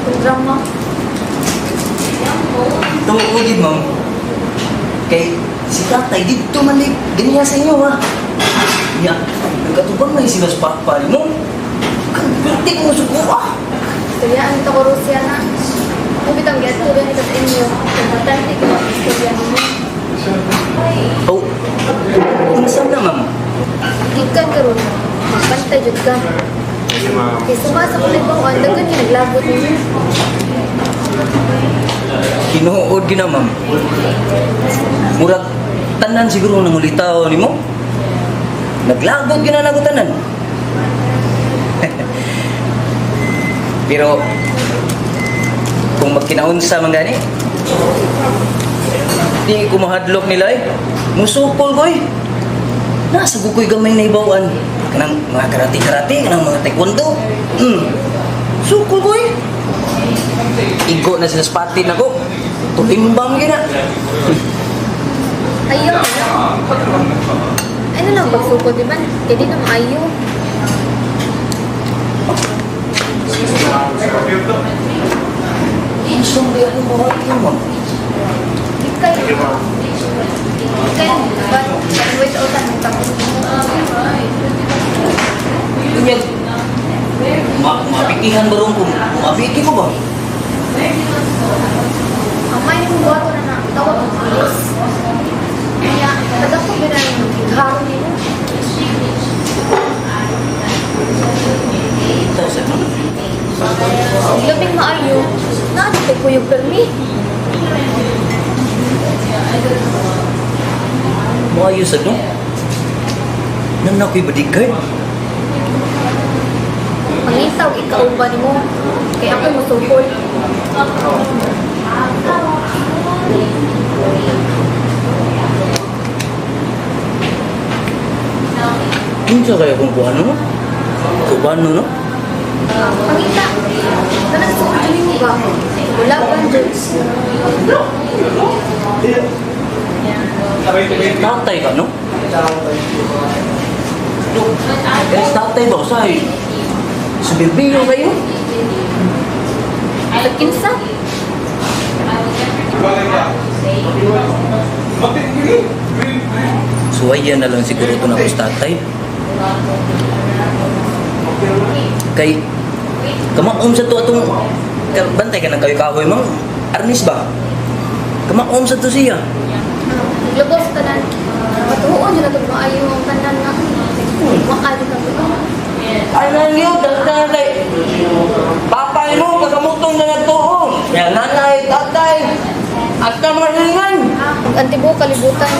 Kung drama. Tuo gid, ma'am. Kay si tatay dito man ni ganiya sa inyo ha. Nya, nagkatubang na sila sa papa mo. Kagpinti mo suko ah. Istoryaan ito ko Rusya na. Kung bitang giatugan ito sa inyo, kung ko ang istorya nimo. Oh, unsa na, ma'am? Gikan karon, magbantay jud ka. Kay suma sa kulay bawaan, daghan yung naglabot ninyo. Tinuod gina, ma'am. Murag tanan siguro nang ulitaw nimo. Naglagot gina nako tanan. Pero kung magkinaunsa man gani, di ko mahadlok nila eh. Musukol ko eh. Nasa ko'y gamay na ibawan. Kanang mga karate-karate, kanang mga taekwondo. Sukol ko eh. Igo na sila sa patin ako. Tulimbang gina. Ayaw na. Ano lang pagsukod, di ba? Kaya di na maayo. Isang di ano ba kayo, ma'am? Di kayo. Di kayo. But, wait, utan ng tapos. Kunyag, mabikihan ba ron kung mabiki ko ba? Ang may mong buhato na na, tawag ang pulis. Kaya, taga ko ba na yung igharo nimo? Ito sa ma'am. Ang labing maayo, naa dito ko yung permi. Maayo sa no? Nang nako'y bodyguard. Pangitaw, ikauban nimo. Kaya ako musukol. Kinsa kaya kung kuha no? Kubano no? Pangita, kanang suod nimo ba? Wala ba dyan? Tatay ka no? No. Eh, tatay ba? Say, sa bilbiyo kayo? Sa kinsa? Suwayan na lang siguro ito na ako sa tatay. Kay, kamaom sa to atong, bantay ka ng kayo kahoy mo. Arnis ba? Kamaom sa to siya. Naglabos tanan. Patuon dyan na maayo ang tanan nga. Maayo na ito. Ay, nangyod, tatay. Papay mo, kagamutong na nagtuon. Yan, nanay, tatay. At ka mga hilingan. Mag-antibo kalibutan.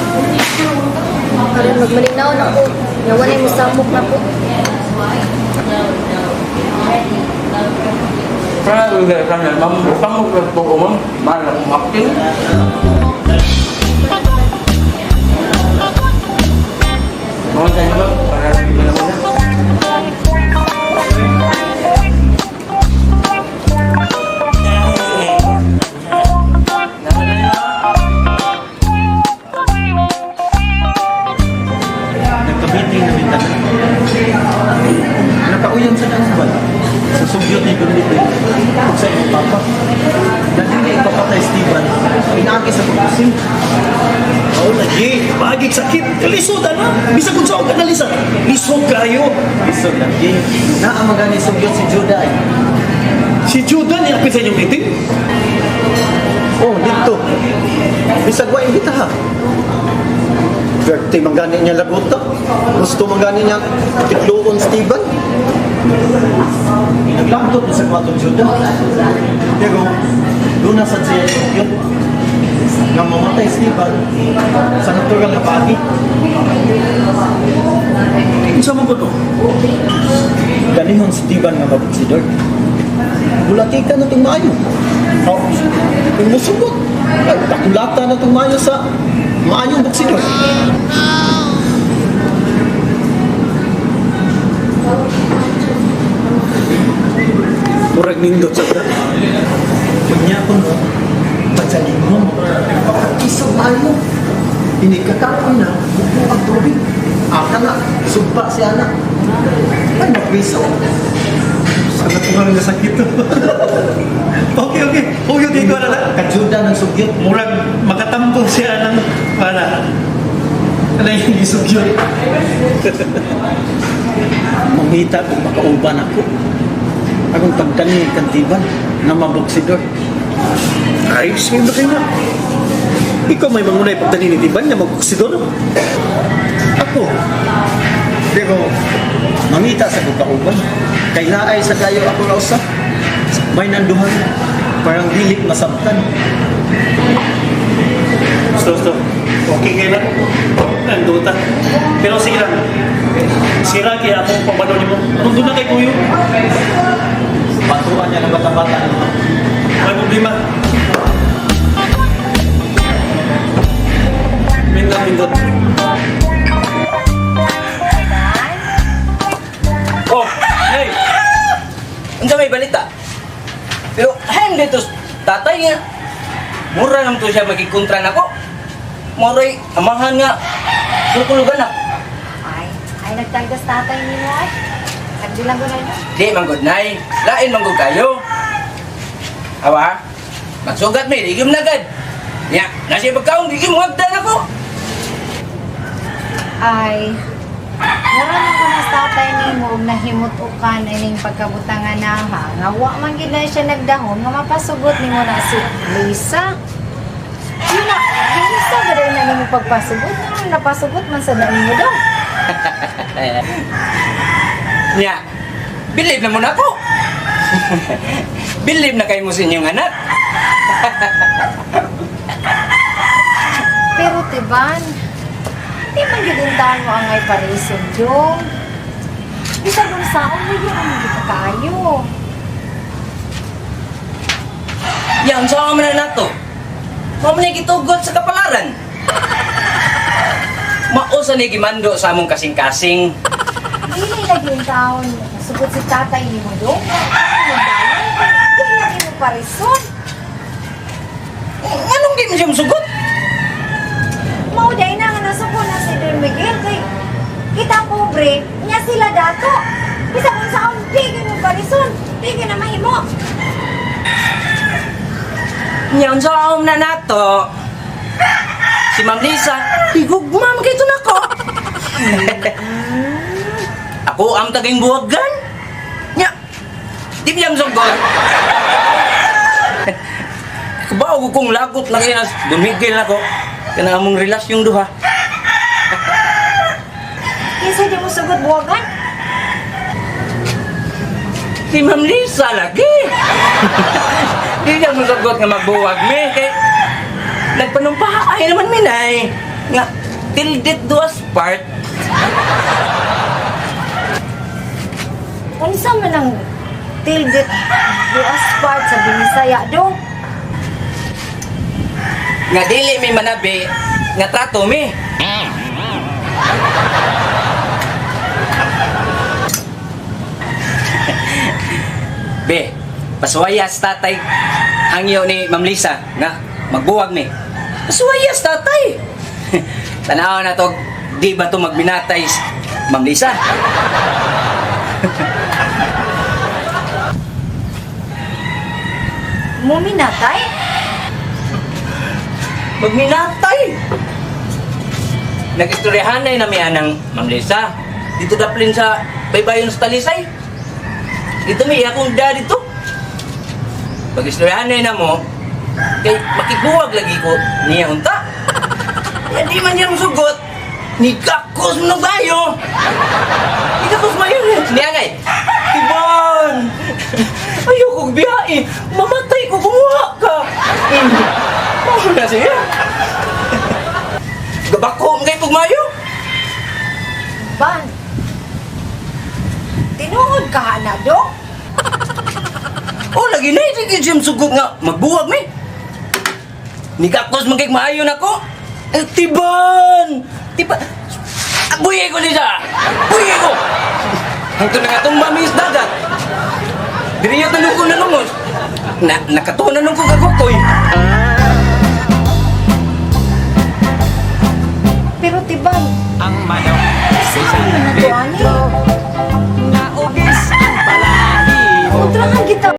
Karon magmalinaw na ko. Yawan ay musamok na ko. Kaya, kaya, ma'am, samok na tuo, ma'am. Mahal na kumaktin. Mga tayo, ma'am, para hindi na muna. Nagka-meeting na minta. Nakauyam sa kanang sa sugyot ni Gundit ug sa imong papa. Dili ipapatay Steven. Pinaagi sa pagkusin. Oo, lagi. Paagig sakit. Kalisod, ano? Bisag kung saan ka nalisa. Lisod kayo. Lisod lagi. Naa magani sugyot si Judah ay. Si Judah niapit sa inyong meeting? Oh, dito. Bisag wa imbita ha. Verte man gani niya laguta. Gusto man gani niya tikluon Steven. Naglamtot na sa kwarto Judah. Pero doon na sa siya sugyot. Nga mamatay Steven sa natural na paagi. Unsa man ko to? Ganihon si Steven nga mabuksidor. Bulati ka na itong maayo. Oh, kung musugot, ay, pakulata na itong maayo sa maayong buksidor. Murag nindot sa bra. Kunya ko no, padyanin mo, pagkakisog maayo. Inikakapoy na, buko ang tubig. Aka na, sugpa si anak. Ay, magpiso. Sa natural nga sakit. Juda ng sugyot. Murag makatampo siya ng para ano yung gisugyot. Mangita kung makauban ako. Akong tagdani kang Tiban na maboksidor. Ay, sige ba kayo na? Ikaw may mangunay pagdani ni Tiban na magbuksidor. Ako. Pero mangita sa kong kauban. Kay naay sa kayo ako ra usa. May nanduhan. Parang dili masabtan. Gusto, gusto. Okay kayo lang. Nanduta. Pero sige lang. Sira kaya akong pabalo nimo. Anong doon na kay Kuyo? Batuan niya ng bata-bata. May problema. Pindot, pindot. Oh, hey! Unsa may balita? Pero hain dito tatay nga. Mura naman to siya magikontra nako. Moray amahan nga. Sukulugan na. Ay, ay nagtanggas tatay ni mo ay. Nagbilang ko na yun. Di man gud nay. Lain man gud kayo. Awa. Magsugat may ligim na gad. Nya, nasi pagkaon gigim wagdan ako. Ay, mura man ko na sa tatay ni mo og nahimut-ukan ining pagkabutangan na ha. Nga wa man gid na siya nagdahom nga mapasugot nimo na si Lisa. Yun na, Lisa ba dahil na nimo pagpasugot? Ano napasugot man sa dami mo daw? Nya, believe na mo na ako. Believe na kayo mo sa inyong anak. Pero tiban, di man gid intahan mo angay parisod yung. Bisag unsaon mo yun ang kita kaayo. Nya, unsa man na nato? Mao man gitugot sa kapalaran. Mao sa ni gimando sa among kasing-kasing. Dili lagi yung taon sugot si tatay ni mo dong. Di lagi mo parison. Anong di mo siya musugot? Mao day na nga nasuko na si Don Miguel kay kita pobre nya sila dato. Bisag unsaon di gyud mo parison. Di gyud na mahimo. Nya, unsa man na nato? Si Ma'am Lisa, higugma man kay nako. Ako ang taging buwagan. Nya, di mo siya musugot. Kabaw ko kung lagot lang yan. Don Miguel nako. Kana among relasyon duha. Kinsa di mo sugot buwagan? Si Ma'am Lisa lagi. Di niya musugot nga magbuwag mi. Kay nagpanumpa ay naman mi nay. Nga till death do us part. Unsa man ang till death do us part sa Binisaya dong? Nga dili mi manabi nga trato mi. Be, pasuwayas tatay hangyo ni Ma'am Lisa nga magbuwag mi. Pasuwayas tatay. Tanaw na to, di ba to magminatay Ma'am Lisa? Muminatay? Magminatay! Nag-istoryahanay na mi anang Ma'am Lisa. Dito daplin sa baybayon sa Talisay. Dito mi akong da dito. Pag-istoryahanay na mo, kay makibuwag lagi ko niya unta. Ya di man niya musugot. Ni gakos mo na tayo. Ni gakos mayo. Niya ngay. Tiban! Ayoko biyae. Mamatay ko kumuha ka. Mao na siya. Gabako mo kay pugmayo. Ban. Tinuod ka na dong? Oh, lagi na hindi gyud siya sugot nga magbuwag mi. Nigakos man kay maayo nako. Eh, tiban! Tiban! Buhi ko nila! Buhi ko! Hangtod na nga itong mami sa dagat. Diriyo tanong ko nalungos. Na, nakatunan nung ko kagukoy. Pero tiban, Ang manok saan man na to ani?